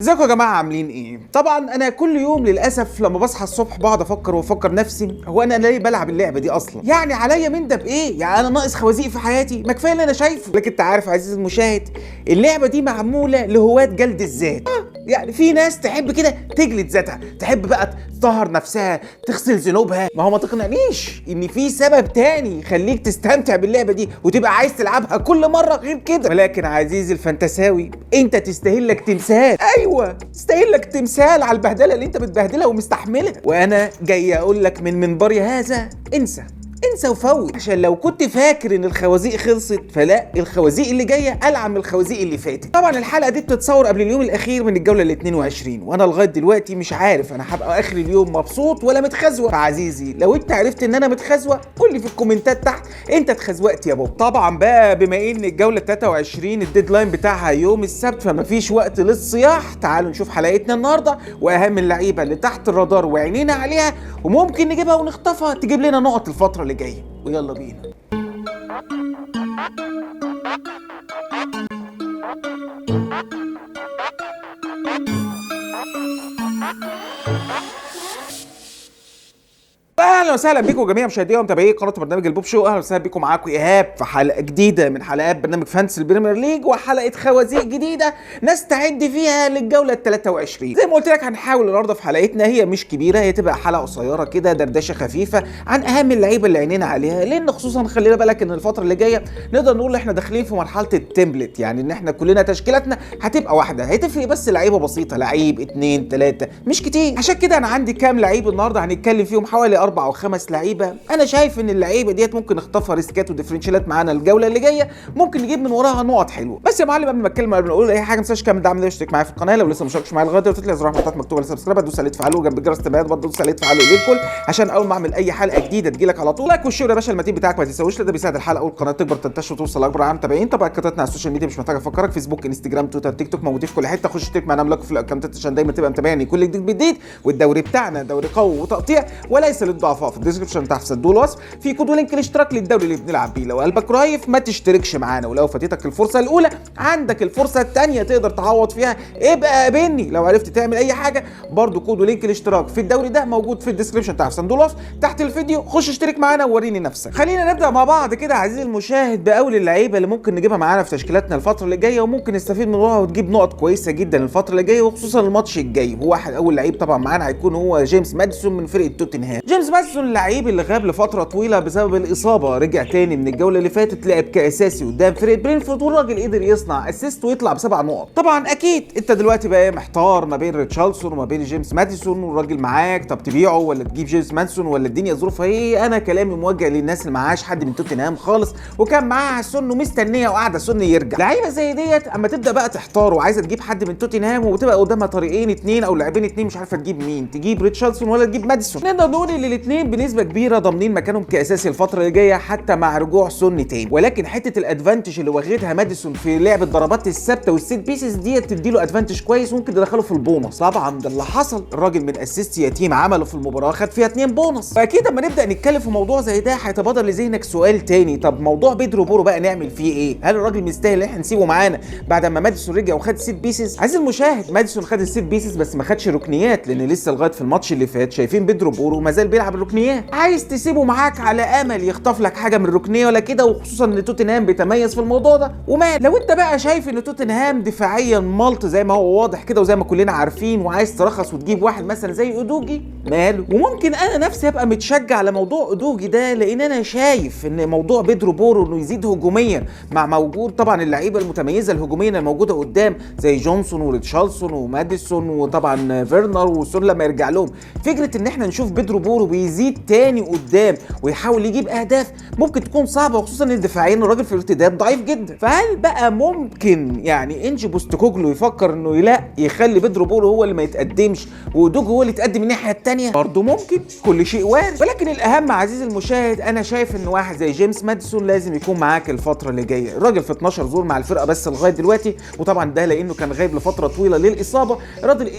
ازيكم يا جماعة، عاملين ايه؟ طبعا انا كل يوم للاسف لما بصحى الصبح بقعد افكر وافكر نفسي، هو انا ليه بلعب اللعبة دي اصلا؟ يعني عليا من ده بايه؟ يعني انا ناقص خوازيق في حياتي؟ ما كفاية اللي انا شايفه. لكن انت عارف عزيزي المشاهد، اللعبة دي معمولة لهواة جلد الذات. يعني في ناس تحب كده تجلد ذاتها، تحب بقى تطهر نفسها، تغسل ذنوبها. ما هو ما تقنعنيش ان في سبب تاني يخليك تستمتع باللعبة دي وتبقى عايز تلعبها كل مرة غير كده. ولكن عزيزي الفانتساوي، انت تستاهل لك تمثال. ايوه تستاهل لك تمثال على البهدله اللي انت بتبهدلها ومستحملها. وانا جاي اقول لك من منبري هذا، انسى انسى وفوت، عشان لو كنت فاكر ان الخوازيق خلصت فلا، الخوازيق اللي جاية العب من الخوازيق اللي فاتت. طبعا الحلقة دي بتتصور قبل اليوم الاخير من الجولة ال 22، وانا لغاية دلوقتي مش عارف انا هبقى اخر اليوم مبسوط ولا متخزوق. فعزيزي لو انت عرفت ان انا متخزوق قول لي في الكومنتات تحت انت اتخزوقت يا بوب. طبعا بقى بما ان الجولة 23 ال deadline بتاعها يوم السبت، فمفيش وقت للصياح. تعالوا نشوف حلقتنا النهارده واهم اللعيبة اللي تحت الرادار وعينينا عليها وممكن نجيبها ونخطفها تجيب لنا نقط الفترة اللي جاية. ويلا بينا. اهلا وسهلا بكم جميع مشاهدي ومتابعي قناة برنامج البوب شو. اهلا وسهلا بكم، معاكم ايهاب في حلقة جديدة من حلقات برنامج Fantasy البريمير ليج، وحلقه خوازيق جديدة نستعد فيها للجوله ال 23. زي ما قلت لك هنحاول النهارده في حلقتنا، هي مش كبيرة، هي تبقى حلقة قصيرة كده، دردشة خفيفة عن اهم اللعيبة اللي عينينا عليها، لان خصوصا خلينا بالك ان الفترة اللي جاية نقدر نقول احنا داخلين في مرحلة ال template، يعني ان احنا كلنا تشكيلاتنا هتبقى واحدة، هتفرق بس لعيبة بسيطة، لعيب 2 3 مش كتير. عشان كده انا عندي كام لعيب النهارده هنتكلم فيهم، حوالي 4 أو 5 لعيبة. انا شايف ان اللعيبة ديت ممكن نخطفها ريسكات و differential ات معانا الجولة اللي جاية، ممكن نجيب من وراها نقط حلوة. بس يا معلم قبل ما اتكلم، قبل ما اقول اي حاجة، ما تنساش كمان دعم ده، اشترك معايا في القناة لو لسه ما اشتركتش معايا لغاية دلوقتي، تطلع زرار تحت مكتوب على subscribe، تدوس عليه تفعله، جنب الجرس التنبيهات برضه دوس عليه تفعله للكل، عشان اول ما اعمل اي حلقة جديدة تجيلك على طول. like وال share يا باشا المتين بتاعك ما تنساوش، ده بيساعد الحلقة والقناة تكبر تنتشر وتوصل لاكبر عدد متابعين. طبعا قناتنا على ال social media مش محتاج افكرك، فيسبوك، انستجرام، تويتر، تيك توك، موجودين في كل حتة. خش اشترك معانا في الاكونتات عشان دايما تبقى متابعني كل جديد جديد. والدوري بتاعنا دوري قوي وتقطيع وليس للضعفاء. في ال description تحت في صندوق الوصف في كود و link الاشتراك للدوري اللي بنلعب بيه. لو قلبك رايف ما تشتركش معانا، ولو فاتتك الفرصة الاولى عندك الفرصة الثانية تقدر تعوض فيها. ابقى قابلني لو عرفت تعمل اي حاجة. برضو كود و link الاشتراك في الدوري ده موجود في ال description تحت في صندوق الوصف تحت الفيديو، خش اشترك معانا ووريني نفسك. خلينا نبدا مع بعض كده عزيزي المشاهد باول اللعيبة اللي ممكن نجيبها معانا في تشكيلاتنا الفترة اللي جاية، وممكن نستفيد من وراها وتجيب نقط كويسة جدا الفترة اللي جاية، وخصوصا الماتش الجاي. هو واحد اول لعيب طبعا معانا هيكون هو جيمس ماديسون من فرقه توتنهام. جيمس ماديسون اللعيب اللي غاب لفترة طويلة بسبب الاصابة، رجع تاني من الجولة اللي فاتت، لعب كاساسي قدام فرقه برينفورد، والراجل قدر يصنع assist ويطلع ب7 نقط. طبعا اكيد انت دلوقتي بقى محتار ما بين ريتشارلسون وما بين جيمس ماديسون، والراجل معاك، طب تبيعه ولا تجيب جيمس ماديسون ولا الدنيا ظروفها ايه؟ انا كلامي موجه للناس اللي معاش حد من توتنهام خالص وكان معاها سون ومستنيه وقاعدة سون يرجع. لعيبة زي ديت اما تبدا بقى تحتار وعايزه تجيب حد من توتنهام وتبقى قدامها طريقين 2 او لاعبين 2، مش عارفه تجيب مين، تجيب ريتشارلسون ولا تجيب ماديسون. نقدر نقول ان الاثنين بنسبة كبيرة ضامنين مكانهم كاساسي الفترة اللي جاية حتى مع رجوع سون تاني، ولكن حتة ال advantage اللي واخدها ماديسون في لعب الضربات الثابتة وال set pieces ديت تديله advantage كويس وممكن تدخله في البونص. طبعا ده اللي حصل، الراجل من assist يتيم عمله في المباراة خد فيها 2 بونص. فاكيد اما نبدا نتكلم في موضوع زي ده هيتبادر لذهنك سؤال تاني، طب موضوع بيدرو بورو بقى نعمل فيه ايه؟ هل الراجل مستاهل ان احنا نسيبه معانا بعد ما ماديسون رجع وخد set pieces؟ عايز المشاهد ماديسون خد ال set pieces بس ما خدش ركنيات، لان لسه لغاية في الماتش اللي فات شايفين بيدرو بورو ما زال بيلعب الركنيات. عايز تسيبه معاك على امل يخطف لك حاجة من الركنيه ولا كده، وخصوصا ان توتنهام بيتميز في الموضوع ده. ومال لو انت بقى شايف ان توتنهام دفاعيا ملط زي ما هو واضح كده وزي ما كلنا عارفين، وعايز ترخص وتجيب واحد مثلا زي اودوجي، ماله. وممكن انا نفسي ابقى متشجع على موضوع اودوجي ده، لان انا شايف ان موضوع بيدرو بورو انه يزيد هجوميا مع موجود طبعا اللعيبة المتميزة الهجوميا الموجودة قدام زي جونسون وريتشارلسون وماديسون وطبعا فيرنر وسون لما يرجع لهم، فكرة ان احنا نشوف بيدرو بورو بيزيد تاني قدام ويحاول يجيب اهداف ممكن تكون صعبة، وخصوصا ان دفاعيا الراجل في الارتداد ضعيف جدا. فهل بقى ممكن يعني انجي بوستوكوجلو يفكر انه لا يخلي بيدرو بورو هو اللي ما يتقدمش ودوجو هو اللي يتقدم الناحية الثانية؟ برضه ممكن، كل شيء وارد. ولكن الاهم عزيزي المشاهد، انا شايف ان واحد زي جيمس ماديسون لازم يكون معاك الفترة اللي جاية. الراجل في 12 زور مع الفرقة بس لغاية دلوقتي، وطبعا ده لانه كان غايب لفترة طويلة للاصابة.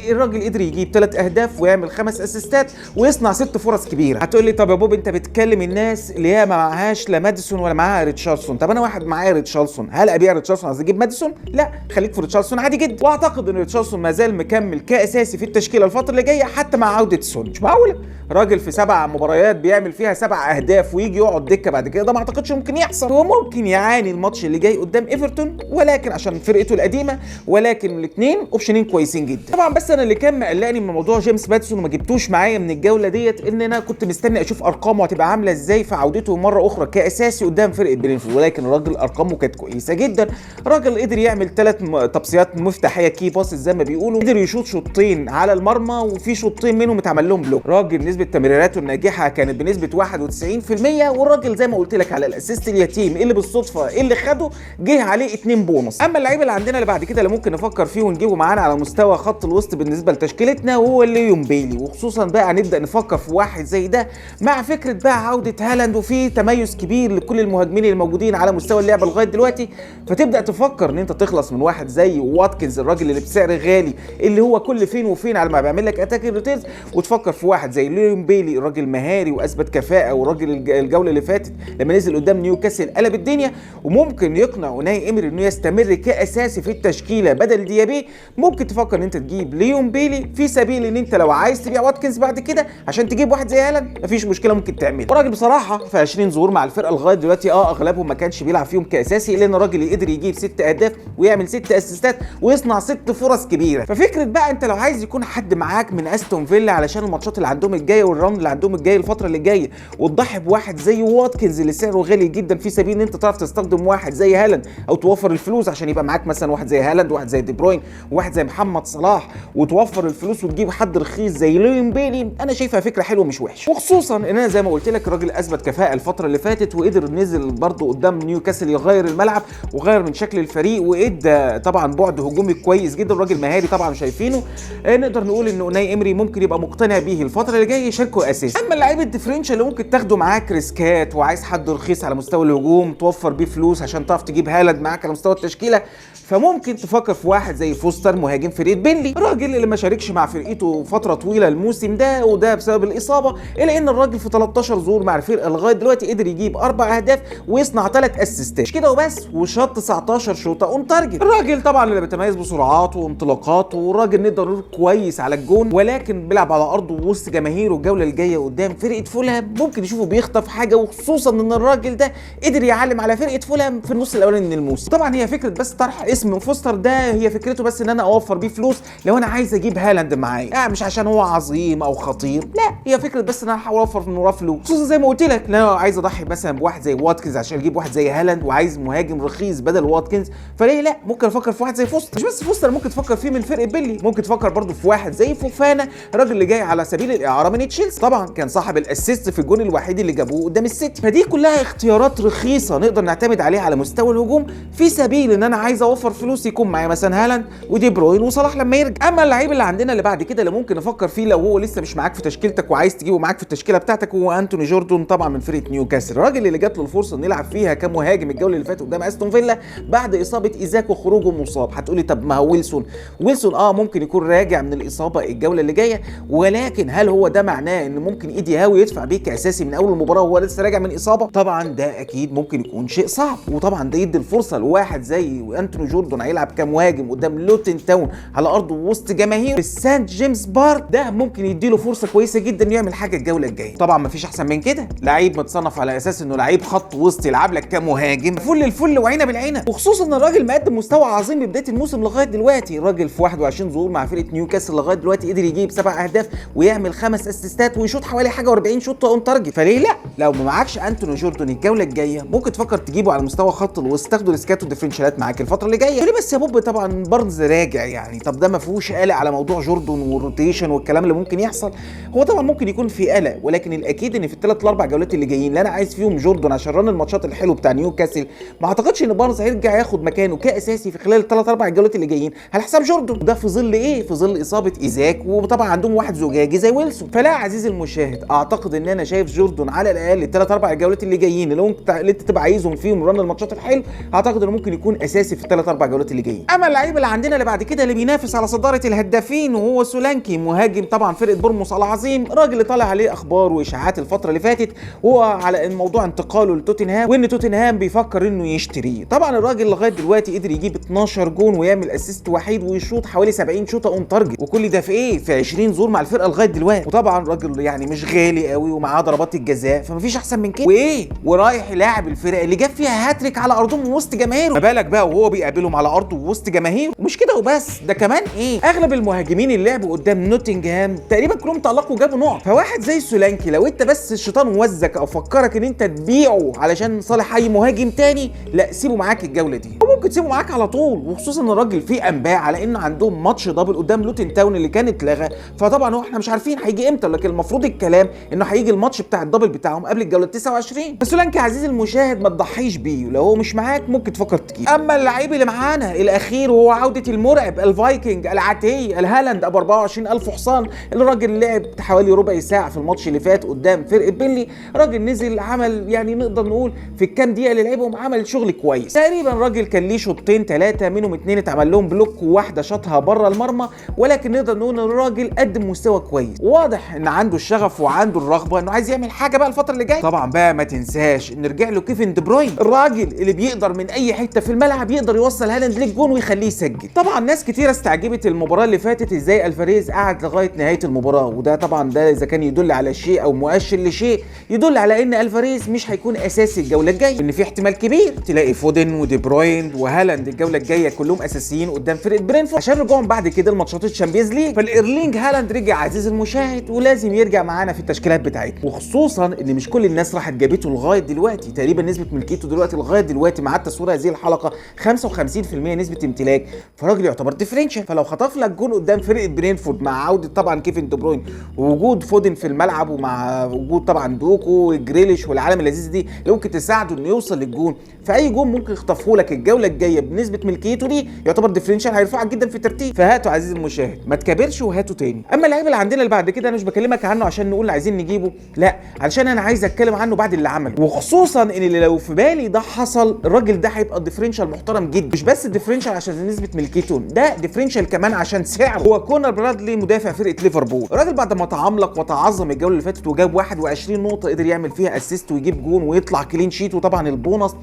الراجل قدر يجيب 3 اهداف ويعمل 5 assist ات ويصنع 6 فرص كبيرة. كبيرة. هتقول لي طب يا بوب انت بتكلم الناس اللي هي ما معهاش لا ماديسون ولا معاها ريتشاردسون، طب انا واحد معايا ريتشاردسون، هل ابيع ريتشاردسون عايز اجيب ماديسون؟ لا، خليك في ريتشاردسون عادي جدا. واعتقد ان ريتشاردسون ما زال مكمل كاساسي في التشكيلة الفترة اللي جاية حتى مع عوده سون. مش معقولة راجل في 7 مباريات بيعمل فيها 7 اهداف ويجي يقعد دكه بعد كده، ده ما اعتقدش ممكن يحصل. هو ممكن يعاني الماتش اللي جاي قدام ايفرتون ولكن عشان فرقته القديمة، ولكن الاثنين option ين كويسين جدا. طبعا بس انا اللي كان مقلقني من موضوع جيمس ماديسون وما جبتوش معايا من الجولة ديت ان انا كنت مستني اشوف ارقامه هتبقى عامله ازاي في عودته مرة اخرى كاساسي قدام فرقه برينفورد، ولكن الراجل ارقامه كانت كويسة جدا. راجل قدر يعمل 3 تبصيات مفتاحيه key passes زي ما بيقولوا، قدر يشوط شوطين على المرمى وفي شوطين منهم اتعمل لهم block. راجل نسبه تمريراته الناجحة كانت بنسبة 91%، والراجل زي ما قلت لك على ال assist اليتيم اللي بالصدفة اللي خده جه عليه 2 بونص. اما اللعيب اللي عندنا اللي بعد كده اللي ممكن نفكر فيه ونجيبه معانا على مستوى خط الوسط بالنسبة لتشكيلتنا هو ليون بيلي، وخصوصا بقى نبدا نفكر في واحد زي ده مع فكرة بقى عوده هالاند، وفي تميز كبير لكل المهاجمين اللي موجودين على مستوى اللعبة لغاية دلوقتي. فتبدا تفكر ان انت تخلص من واحد زي واتكنز الراجل اللي بسعر غالي اللي هو كل فين وفين على ما بيعمل لك attacking returns، وتفكر في واحد زي ليون بيلي الراجل مهاري واثبت كفاءة، والراجل الجولة اللي فاتت لما نزل قدام نيوكاسل قلب الدنيا، وممكن يقنع اوناي امري انه يستمر كاساسي في التشكيلة بدل ديابي. ممكن تفكر ان انت تجيب ليون بيلي في سبيل ان انت لو عايز تبيع واتكنز بعد كده عشان تجيب واحد زي هالاند مفيش مشكلة ممكن تعملها. الراجل بصراحة في 20 ظهور مع الفرقة لغاية دلوقتي اغلبهم ما كانش بيلعب فيهم كاساسي، لان الراجل قدر يجيب 6 اهداف ويعمل 6 assist ات ويصنع 6 فرص كبيرة. ففكره بقى انت لو عايز يكون حد معاك من استون فيلا علشان الماتشات اللي عندهم الجاية وال run اللي عندهم الجاي الفترة اللي جاية، وتضحي بواحد زي واتكنز اللي سعره غالي جدا في سبيل ان انت تعرف تستخدم واحد زي هالاند او توفر الفلوس عشان يبقى معاك مثلا واحد زي هالاند وواحد زي دي بروين وواحد زي محمد صلاح، وتوفر الفلوس وتجيب حد رخيص زي ليون بيلي، انا شايفها فكرة حلوة مش وحشة. وخصوصا ان انا زي ما قلت لك الراجل اثبت كفاءة الفترة اللي فاتت وقدر نزل برضه قدام نيوكاسل يغير الملعب وغير من شكل الفريق وادى طبعا بعد هجومي كويس جدا، الراجل مهاري طبعا شايفينه. نقدر نقول ان اوناي امري ممكن يبقى مقتنع بيه الفترة اللي جاية يشاركه اساسي. اما اللعيب ال differential اللي ممكن تاخده معاك risk ات وعايز حد رخيص على مستوى الهجوم توفر بيه فلوس عشان تعرف تجيب هالاند معاك على مستوى التشكيلة، فممكن تفكر في واحد زي فوستر مهاجم فريق بينلي، الراجل اللي ما شاركش مع فرقته فترة طويلة الموسم ده وده بسبب الاصابة، الا ان الراجل في 13 ظهور مع الفرقة لغاية دلوقتي قدر يجيب 4 اهداف ويصنع 3 assist ات، مش كده وبس، وشاط 19 شوطه on target. الراجل طبعا اللي بيتميز بسرعاته وانطلاقاته، والراجل نقدر نقول كويس على الجون، ولكن بيلعب على ارضه وسط جماهيره الجولة الجاية قدام فرقه فولهام ممكن يشوفه بيخطف حاجة، وخصوصا ان الراجل ده قدر يعلم على فرقه فولهام في النص الاولاني من الموسم. طبعا هي فكرة بس طرح اسم فوستر ده هي فكرته بس ان انا اوفر بيه فلوس لو انا عايز اجيب هالاند معايا، مش عشان هو عظيم او خطير، لا هي فكرة بس ان انا احاول اوفر من وراه فلوس، خصوصا زي ما قلت لك لو عايز اضحي مثلا بواحد زي واتكنز عشان اجيب واحد زي هالاند وعايز مهاجم رخيص بدل واتكنز، فليه لا ممكن افكر في واحد زي فوستر. مش بس فوستر ممكن تفكر فيه من فرقه بيلي، ممكن تفكر برضه في واحد زي فوفانا الراجل اللي جاي على سبيل الاعارة من تشيلسي، طبعا كان صاحب ال assist في الجون الوحيد اللي جابوه قدام السيتي. فدي كلها اختيارات رخيصة نقدر نعتمد عليها على مستوى الهجوم في سبيل ان انا عايز اوفر فلوس يكون معايا مثلا هالاند ودي بروين وصلاح لما يرجع. اما اللعيب اللي عندنا اللي بعد كده اللي ممكن نفكر فيه لو هو لسه مش معاك في تشكيلتك وعايز تجيبه معاك في التشكيلة بتاعتك هو انتوني جوردون طبعا من فرقه نيوكاسل، الراجل اللي جات له الفرصة انه يلعب فيها كمهاجم الجولة اللي فاتت قدام استون فيلا بعد اصابه ايزاك وخروجه مصاب. هتقولي طب ما هو ويلسون، ويلسون ممكن يكون راجع من الاصابة الجولة اللي جاية، ولكن هل هو ده معناه ان ممكن ايدي هاوي يدفع بيه كاساسي من اول المباراة وهو لسه راجع من اصابه؟ طبعا ده اكيد ممكن يكون شيء صعب، وطبعا ده يدي الفرصة لواحد زي انتوني جوردون هيلعب كمهاجم قدام لوتن تاون على ارضه وسط جماهير في سانت جيمس بارك، ده ممكن يديله فرصة كويسة جدا يعمل حاجة الجولة الجاية. طبعا مفيش احسن من كده، لعيب متصنف على اساس انه لعيب خط وسط يلعب لك كمهاجم فل الفل وعينه بالعينة، وخصوصا ان الراجل مقدم مستوى عظيم من بداية الموسم لغاية دلوقتي. الراجل في 21 ظهور مع فرقه نيوكاسل لغاية دلوقتي قدر يجيب 7 اهداف ويعمل 5 assist ات ويشوط حوالي حاجة و40 شوطه on target، فليه لا؟ لو ما معكش انتوني جوردون الجولة الجاية ممكن تفكر تجيبه على مستوى خط الوسط، تاخده risk ات و differential ات معاك الفترة اللي جاية. ليه بس يا بوب؟ طبعا بارنز راجع يعني، طب ده ما فيهوش قلق على موضوع جوردون وال rotation والكلام اللي ممكن يحصل؟ هو طبعا ممكن يكون في قلق، ولكن الاكيد ان في الثلاث الاربع جولات اللي جايين اللي انا عايز فيهم جوردون عشان run الماتشات الحلو بتاع نيوكاسل، ما اعتقدش ان بارنز هيرجع ياخد مكانه كاساسي في خلال الثلاث اربع جولات اللي جايين على حساب جوردون، ده في ظل ايه؟ في ظل اصابه ايزاك، وطبعا عندهم واحد زجاجي زي ويلسون. فلا عزيزي المشاهد، اعتقد ان انا شايف جوردون على الاقل الثلاث اربع جولات اللي جايين اللي انت تبقى عايزهم فيهم run الماتشات الحلو، اعتقد انه ممكن يكون اساسي في الثلاث اربع 4 جولات اللي جايين. اما اللعيب اللي عندنا اللي بعد كده اللي بينافس على صدارة الهدافين وهو سولانكي، مهاجم طبعا فرقه بورموس العظيم، راجل اللي طالع عليه اخبار واشاعات الفترة اللي فاتت وهو على الموضوع انتقاله لتوتنهام، وان توتنهام بيفكر انه يشتريه. طبعا الراجل لغاية دلوقتي قدر يجيب 12 جون ويعمل assist وحيد ويشوط حوالي 70 شوطه on target، وكل ده في ايه؟ في 20 ظهور مع الفرقة لغاية دلوقتي. وطبعا راجل يعني مش غالي قوي ومعاه ضربات الجزاء، فمفيش احسن من كده. وايه، ورايح يلاعب الفرق اللي جاب فيها هاتريك على ارضهم وسط جماهيره، ما بالك بقى وهو بيقابلهم على ارضه وسط جماهيره. ومش كده وبس، ده كمان ايه، اغلب المهاجمين اللي لعبوا قدام نوتنجهام تقريبا كلهم تألقوا وجابوا نقط. فواحد زي سولانكي لو انت بس الشيطان وزك او فكرك ان انت تبيعه علشان صالح اي مهاجم تاني، لا سيبه معاك الجولة دي، وممكن تسيبه معاك على طول. وخصوصا ان الراجل فيه انباء على انه عندهم ماتش double قدام لوتن تاون اللي كان اتلغى، فطبعا هو احنا مش عارفين هيجي امتى، لكن المفروض الكلام انه هيجي الماتش بتاع ال double بتاعهم قبل الجولة 29. بس سولانكي عزيزي المشاهد ما تضحيش بيه، لو هو مش معاك ممكن تفكر تجيب. اما اللعيب اللي معانا الاخير وهو عوده المرعب الفايكنج العتي الهالاند ابو 24000 حصان، الراجل لعب حوالي ربع ساعة في الماتش اللي فات قدام فرقه بيلي، راجل نزل عمل يعني نقدر نقول في الكام دقيقة اللي لعبهم عمل شغل كويس. تقريبا الراجل كان ليه شوطين 3 منهم 2 اتعمل لهم block وواحدة شاطها بره المرمى، ولكن نقدر نقول ان الراجل قدم مستوى كويس، واضح ان عنده الشغف وعنده الرغبة انه عايز يعمل حاجة بقى الفترة اللي جاية. طبعا بقى ما تنساش ان رجع له كيفن دي بروين، الراجل اللي بيقدر من اي حتة في الملعب يقدر يوصل هالاند للجون ويخليه يسجل. طبعا ناس كتيرة استعجبت المباراة اللي فاتت ازاي الفاريز قعد لغاية نهاية المباراة، وده طبعا ده اذا كان يدل على شيء او مؤشر لشيء يدل على ان الفاريز مش هيكون اساسي الجولة الجاية، ان في احتمال كبير تلاقي فودن ودي بروين وهالاند الجولة الجاية كلهم اساسيين قدام فرقه برينفورد عشان رجوعهم بعد كده لماتشات ال Champions League. فالايرلينج هالاند رجع عزيز المشاهد ولازم يرجع معانا في التشكيلات بتاعتنا، وخصوصا ان مش كل الناس راحت جابته لغاية دلوقتي. تقريبا نسبه ملكيته دلوقتي لغاية دلوقتي مع تصوير هذه الحلقة 55% نسبه امتلاك، فراجل يعتبر differential. فلو خطف لك جون قدام فرقه برينفورد مع عوده طبعا كيفن دي بروين ووجود فودن في الملعب ومع وجود طبعا دوكو وجريليش والعالم اللذيذ دي اللي ممكن تساعده انه يوصل للجون، فاي جون ممكن يخطفه لك الجولة الجاية بنسبة ملكيته دي يعتبر differential هيرفعك جدا في الترتيب. فهاته عزيزي المشاهد ما تكابرش وهاته تاني. اما اللعيب اللي عندنا اللي بعد كده انا مش بكلمك عنه عشان نقول عايزين نجيبه، لا علشان انا عايز اتكلم عنه بعد اللي عمله، وخصوصا ان اللي لو في بالي ده حصل الراجل ده هيبقى differential محترم جدا، مش بس differential عشان نسبه ملكيته، ده differential كمان عشان سعره. هو كونر برادلي مدافع فرقه ليفربول، الراجل بعد ما تعملق وتعظم الجولة اللي فاتت وجاب 21 نقطة قدر يعمل فيها assist ويجيب جون ويطلع clean sheet وطبعا البونص،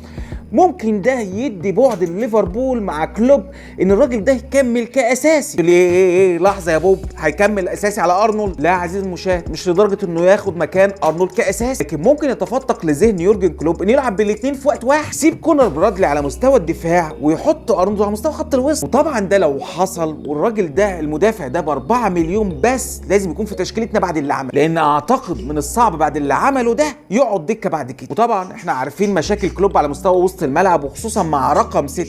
ممكن ده يدي بعد لليفربول مع كلوب ان الراجل ده يكمل كاساسي. ليه ايه لحظة يا بوب، هيكمل اساسي على ارنولد؟ لا عزيزي المشاهد مش لدرجة انه ياخد مكان ارنولد كاساسي، لكن ممكن يتفتق لذهن يورجن كلوب انه يلعب بالاثنين في وقت واحد، سيب كونر برادلي على مستوى الدفاع ويحط ارنولد على مستوى خط الوسط. وطبعا ده لو حصل والراجل ده المدافع ده ب 4 مليون بس لازم يكون في تشكيلتنا بعد اللي عمله، لان اعتقد من الصعب بعد اللي عمله ده يقعد دكه بعد كده. وطبعا احنا عارفين مشاكل كلوب على مستوى وسط الملعب وخصوصا مع رقم 6،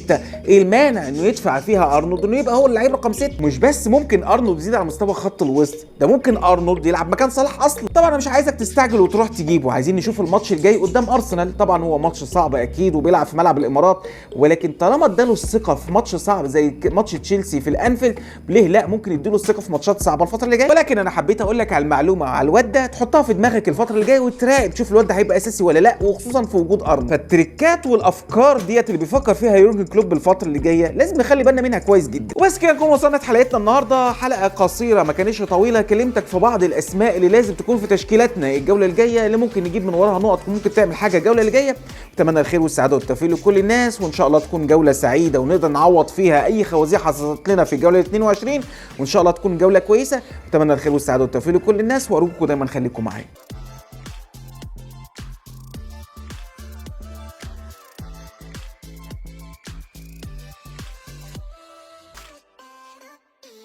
ايه المانع انه يدفع فيها ارنولد انه يبقى هو اللعيب رقم 6؟ مش بس ممكن ارنولد يزيد على مستوى خط الوسط، ده ممكن ارنولد يلعب مكان صلاح اصلا. طبعا انا مش عايزك تستعجل وتروح تجيبه، عايزين نشوف الماتش الجاي قدام ارسنال، طبعا هو ماتش صعب اكيد وبيلعب في ملعب الامارات، ولكن طالما اداله الثقة في ماتش صعب زي ماتش تشيلسي في الانفيلد، ليه لا ممكن يديله الثقة في ماتشات صعبة الفترة اللي جاية. ولكن انا حبيت اقول لك على المعلومة على الواد ده تحطها في دماغك الفترة اللي جاية وتراقب تشوف الواد ده هيبقى اساسي ولا لا، وخصوصا في وجود ارنولد. فالتريكات والافكار ديت اللي بيفكر فيها يورجن كلوب الفترة اللي جاية لازم نخلي بالنا منها كويس جدا. وبس كده نكون وصلنا لحلقتنا النهارده، حلقة قصيرة ما كانتش طويلة، كلمتك في بعض الاسماء اللي لازم تكون في تشكيلاتنا الجولة الجاية اللي ممكن نجيب من وراها نقط وممكن تعمل حاجة الجولة اللي جاية. اتمنى الخير والسعادة والتوفيق لكل الناس، وان شاء الله تكون جولة سعيدة ونقدر نعوض فيها اي خوازيق حصلت لنا في الجولة 22، وان شاء الله تكون جولة كويسة. اتمنى الخير والسعادة والتوفيق لكل الناس، وارجوكم دايما خليكم معايا.